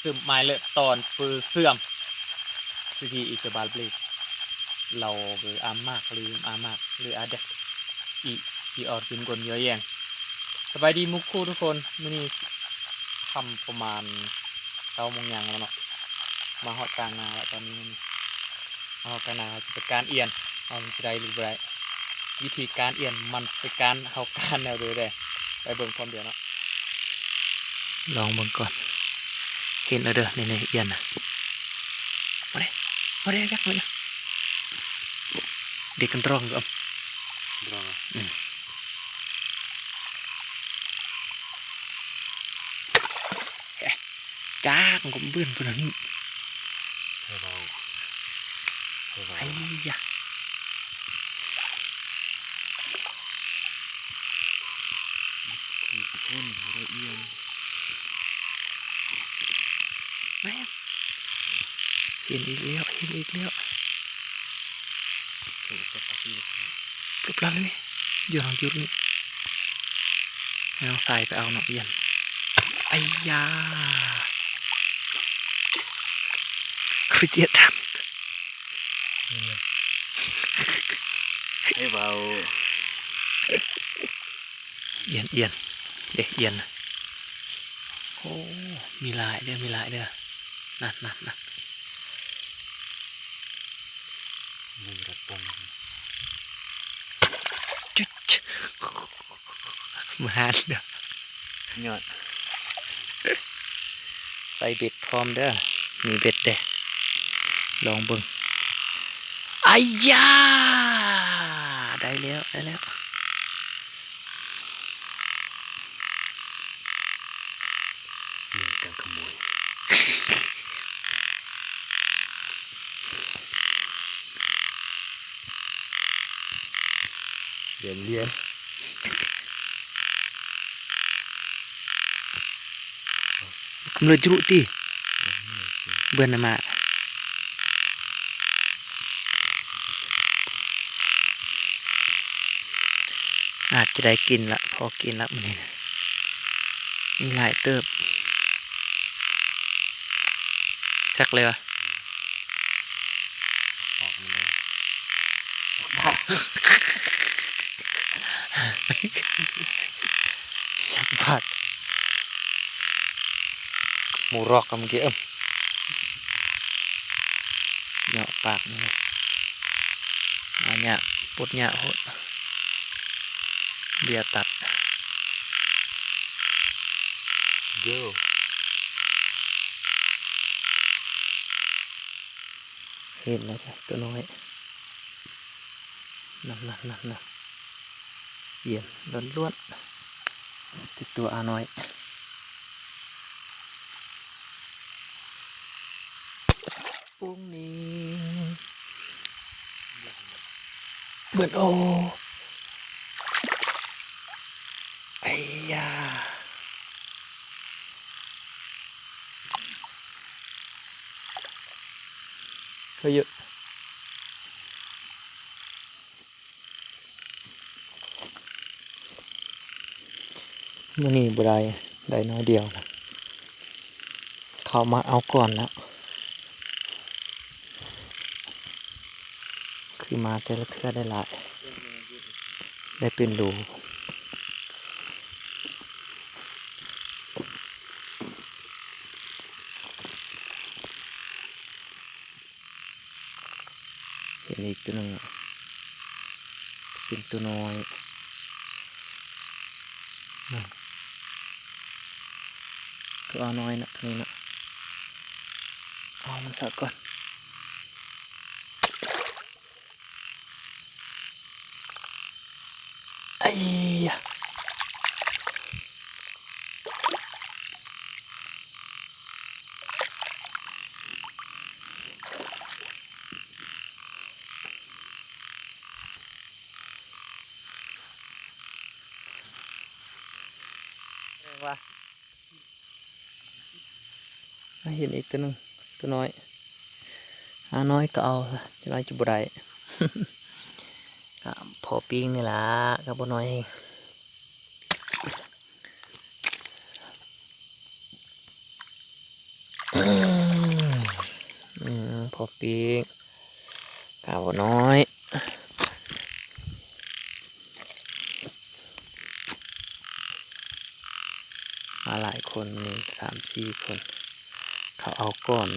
Sớm mai lơ ton pơ sơm. Sigi i tơ bal ble. Lau gơ am mak lưm am mak lưm adet. I, i or bin gon yo yeng. ສະບາຍດີໝູ່ຄູ່ທຸກຄົນ ມື້ນີ້ຄ່ຳປະມານເກົ້າໂມງຫຍັງແລ້ວເນາະ ມາຮອດກາງນາແລ້ວຕອນນີ້. ມາຮອດກາງນາ ເຮົາຊິໄປການອຽນ ວ່າມັນຊິໄດ້ຫຼືບໍ່ໄດ້. ວິທີການອຽນມັນເປັນການ ເຮົາການແນວໃດແດ່ ໄປເບິ່ງພ້ອມດຽວເນາະ. ລອງເບິ່ງກ່ອນ ເຫັນແລ້ວເດີ ນີ້ໆ ອຽນນະ ບໍ່ໄດ້ ບໍ່ໄດ້ ຍັກມັນ ເດັກກັນຕຣອງ ຕຣອງ ອືມ ຈາກມັນກໍເບິ່ນພຸ້ນນະນີ້ ໃຜເວົ້າ ໃຜເວົ້າ ໄອ້ຍະ ແມ່ນ ເຫັນອີກແລ້ວ ເຫັນອີກແລ້ວ. ປຶບລັດນີ້ ຢູ່ທາງຈຸດນີ້ ໃຫ້ນ້ອງຊາຍໄປເອົາເນາະ ອຽນ. ໄອ້ຍາ ຄືຈຽດ ໃຫ້ເວົ້າ ອຽນ ອຽນ ເດ້ ອຽນນະ. ໂອ້ ມີຫຼາຍເດີ ມີຫຼາຍເດີ ນັ້ນໆໆ. ມັນກະປົງ ຈຸດ ມາເດີ ຍອດ ໃສ່ເບັດພ້ອມເດີ ມີເບັດເດ້ ລອງເບິ່ງ. ໄອ້ຍາ ໄດ້ແລ້ວ ໄດ້ແລ້ວ. ມີການຂະໂມຍ ຫຼຽນ ຫຼຽນ ກຳເລີດຈຸລຸຕິ ເບື່ອນນະມາ. ອາດຈະໄດ້ກິນລະ ພໍກິນລະມື້ນີ້ນະ ມີຫຼາຍເຕີບ ແຊກເລີຍວະ. ຈັກບາດ ໝູຣອກກຳເກ ເອີ ເນາະ ປາກນີ້ ເອົາຫຍ້າ ປົດຫຍ້າໂພດ ເບຍຕັດ ໂຢ ເຫັນແລ້ວເດີ ຕົວນ້ອຍ ນັ້ນໆໆໆ ອຽນລ້ວນໆ ຕິດຕົວອານ້ອຍ ໂປ້ງເໜັງ ເບິ່ງ ໂອ້ ໄອ້ຍາ. ເຂົາຢູ່ ມື້ນີ້ບໍ່ໄດ້ ໄດ້ໜ້ອຍດຽວນະ ເຂົາມາເອົາກ່ອນແລ້ວ ຄືມາແຕ່ລະເທື່ອໄດ້ຫຼາຍ ໄດ້ເປັນໂລ. ເຫັນອີກຕົວໜຶ່ງ ເປັນຕົວນ້ອຍ ນັ້ນ ຕົວນ້ອຍນະ ຕົວນີ້ນະ ເອົາມັນຊະກ່ອນ. ໄອ້ຍະ ເຫັນອີກຕົວໜຶ່ງ ຕົວນ້ອຍ ອານ້ອຍກໍເອົາ ຈະນ້ອຍຈະບໍ່ໄດ້ ກໍພໍປີ້ງນີ້ລະ ກໍບໍ່ນ້ອຍ. ອືມ ພໍປີ້ງ ກາບໍ່ນ້ອຍ ມາຫຼາຍຄົນ ໜຶ່ງ ສາມ ສີ່ຄົນ ເຂົາເອົາກ່ອນ.